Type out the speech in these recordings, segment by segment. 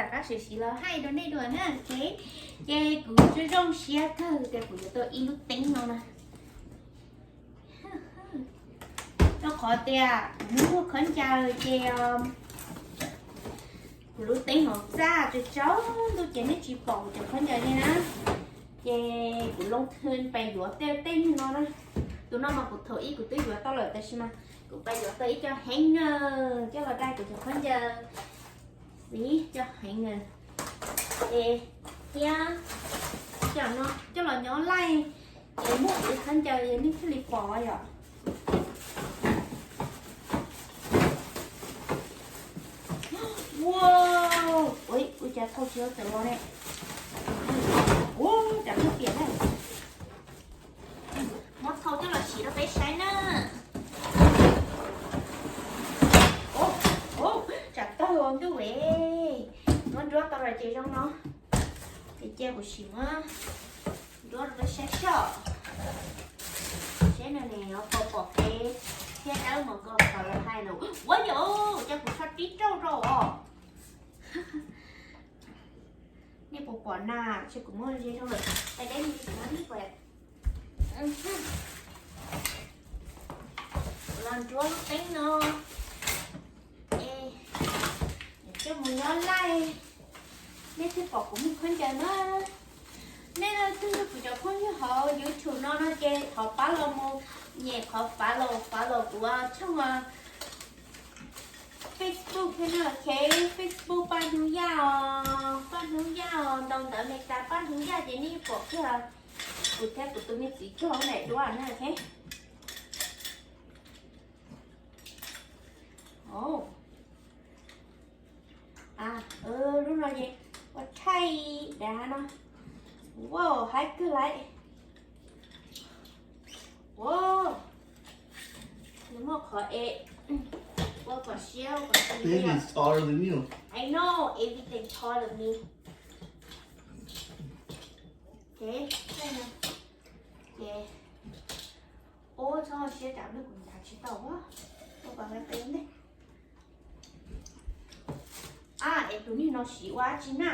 Rov qab siv los hais rau nej dua na, ok. Ces kuv zoo zoo siab kawg tias kuv yuav tau ib lub teeb no na. Rau qhov tias kuv muaj khaub ncaws ces kuv lub teeb no txaj tsaus tsaus ntuj ces nej tsis pom kuv cov khaub ncaws li na. Ces kuv loo thwv pais yuav tej tej no na. Tus no mas kuv thaum ub kuv twb yuav tau lawm tab sis mas kuv pais yuav tau ib co hanger coj los dai kuv cov khaub ncaws. Ib co hanger es thiab cov no coj los nyob laij es muaj ib khaub ncaws nej thiaj li pom yom. Ua, ua cas thau tsis tawm los ne. Ua, cas twb piam na. Muab thau coj los siv rau peb saib na. Tsam tawg ntuj es muab nruab tau lawm ces zoo no. Ces cia kuv sim muab nruab rau peb saib soj. Seb nws nim no puas pom kev thiab dawb mus nkaus qhov lawv hais lawm. Ua yam, cas kuv tso tib rauj rau os. Nej puas pom na, ces kuv muab ze rau lawm. Tais deb mus sim no ib puas los nruab lub teeb no. Es coj mus nyob laij, nej thiaj pom kuv muaj khaub ncaws na. Nej leej twg yog kuv cov phooj ywg hauv YouTube no no ces thov pab los mus nyem qhov follow, follow kuv tshooj Facebook thiab na, ok. Facebook Paj Hnub Yaj os, Paj Hnub Yaj os, ntaus ntawv Meskas Paj Hnub Yaj ces nej pom kiag kuv thiab kuv tus me txiv cog daim duab na, ok. Lub no ces ua thaij dav no. Wow, haib kawg lauj. Wow, nws muaj qhov es ua kom siab ua kom siab. Baby's taller than you. I know, everything taller than me. Ok, ces ua txhob siab tsam hnub kuv ncav tsis tau, ua kom hle qe ntej. A, es tus niag no siv ua dab tsi na?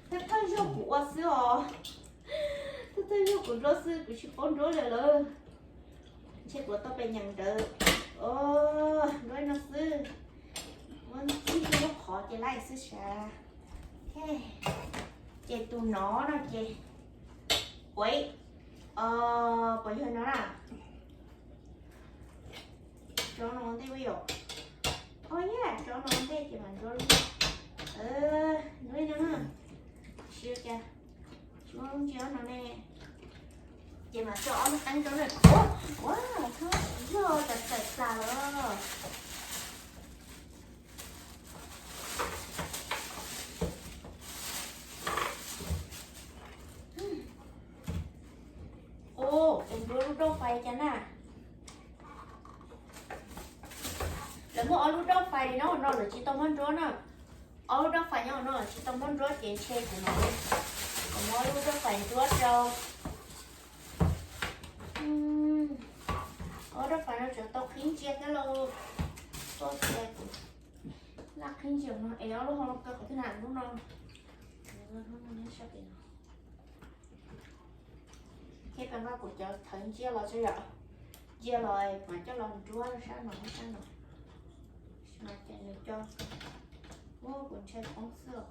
Thawj thawj zaug kuv ua xwb os. Thawj thawj zaug kuv nruab xwb, kuv tsis paub nruab li lawm. Ntshe kuv tau pes nyeem ntawd. Nruab no xwb. Muab ntxig lub qhov ces laij xwb sav. Ces tus no no ces, ua, puas yog no na? Tso no ua ntej ua yom. Ua yam, tso no ua ntej ces mam nruab lub, nruab no na. Siab cas, tsis muaj lub ntsia no ne. Ces mam tso ob lub teeb rau na. Ua, ua, txhob yog tas tawm tas lawm. Ua, es nruab lub rauj fais cas na? Lawv muaj ob lub rauj fais li no no lawv tsis tau muab nruab na. Ob lub rauj fais nyob no tsis tau muab nruab ces ntshe kuv mam, kuv muab ob lub rauj fais nruab rau. Ob lub rauj fais no tseem tau qhib ntsia thiab lauj. Koj tias kuv laj qhib ntsia no es ob lub ho kaw qhov twg na, lub no. Thiab koj nqa kuv cov thawv ntsia los tso yom. Ntsia los mam coj los nruab sab no sab no. Mas ces nws coj, ua kuv ntshai poob xwb os.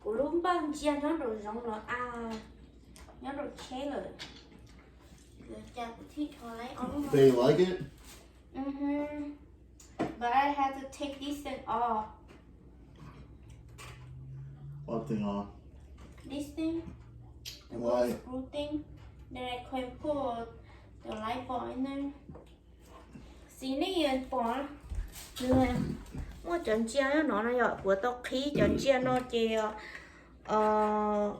Kuv lub npaj ntsia nyob rau zoov los a, nyob rau tsheb lawm. Cas kuv thiaj rho laib ob lub no. They like it? Mm-hmm. But I have to take this thing off. What thing off? This thing. The Why? Little screw thing. Then I can put the light bulb in there. Xis nej pom, nws muaj cov ntsia no no yom, kuv tau qhib cov ntsia no ces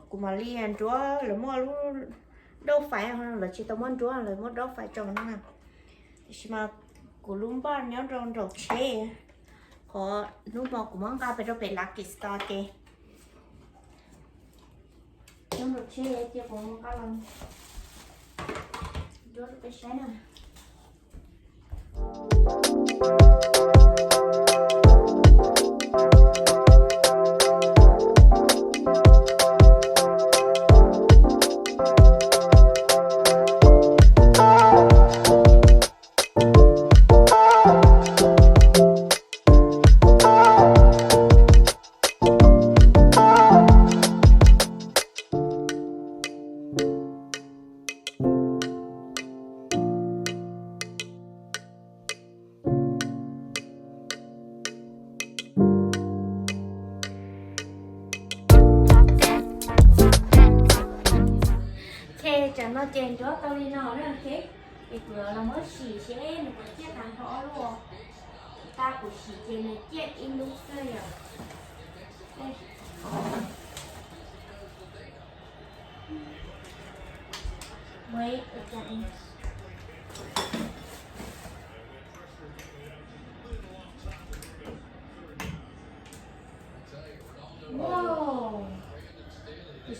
kuv mam li nruab, lawv muaj lub dauj fais, lawv tsis tau muab nruab, lawv muab dauj fais tso no. Tiam sis mas kuv lub npaj nyob rau nraum tsheb, qhov hnub no kuv muab nqa pem rau pem Lucky Store ces Ces cia kuv mus nqa los rau peb saib na. Ces tsam no ces nruab tau li no na, ces kuv yuav los muab sim seb nws puas ciaj tag nrho ob lub. Tab kuv sim ces nws ciaj ib lub xwb yom. Wow, tiam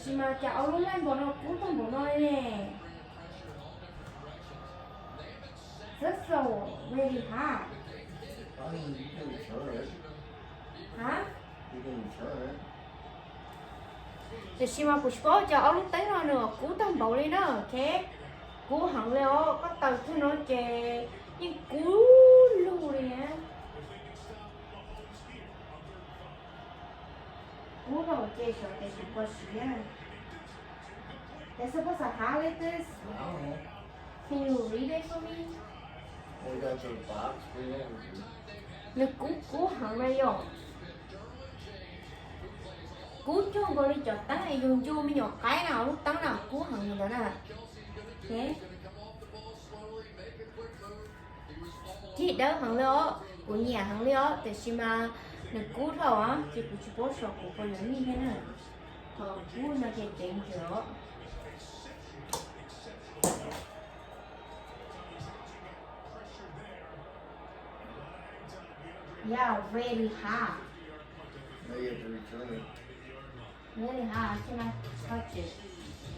sis mas cas ob lub laj npaum no kub tag npaum no li ne. That's so really hard. Hab, tiam sis mas kuv tsis paub cas ob lub teeb no nws kub tag npaum li na, ok. Kub heev li os, koj taws kiag no ces yeej kub lug li. Kub lug ces xyov tes kuv puas siv. They're supposed to highlight this. Can you read it for me? Nws kub kub heev na yom. Kub cuag nkaus li cov teeb yus ncu me nyuam qaib na, lub teeb na kub heev li ntawd na. Cig dawb heev li os, kuv nyiam heev li os, tiam sis mas nws kub dhau ces kuv tsis paub xyov kuv puas yuav nij thiab na. Thaum kub no ces ceev ntws os. Yeah, very hard. Very hard, cannot touch it.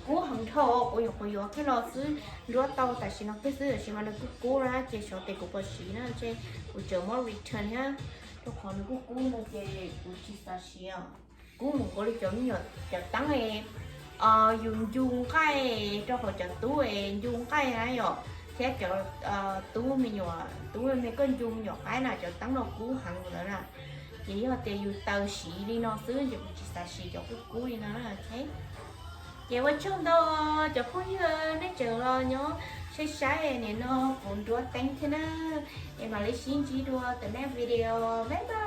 Kub heev dhau, kuv nyuam qhuav yuav kiag los xwb, nruab tau tam sim no kiag xwb, tam sim mas nws kuj kub na, ces xyov tes kuv puas siv na, ces kuv tseem muab return thiab, rau qhov nws kuj kub no ces kuv tsis xav siv os. Kub mus nkaus li cov me nyuam cov teeb es yus ncu nqaij, rau qhov cov tub es ncu nqaij na yom, thiab cov tub me nyuam tub me koj ncu me nyuam qaib na, cov teeb no kub heev ntawd na. Ces yog tias yus taws siv li no xwb ces kuv tsis xav siv cov kub kub li no na, ok. Ces ua tsaug ntau cov phooj ywg nej tseem los nyob saib saib nim no kuv nruab teeb thiab na. Es mam li sib ntsib dua tom next video, bye bye.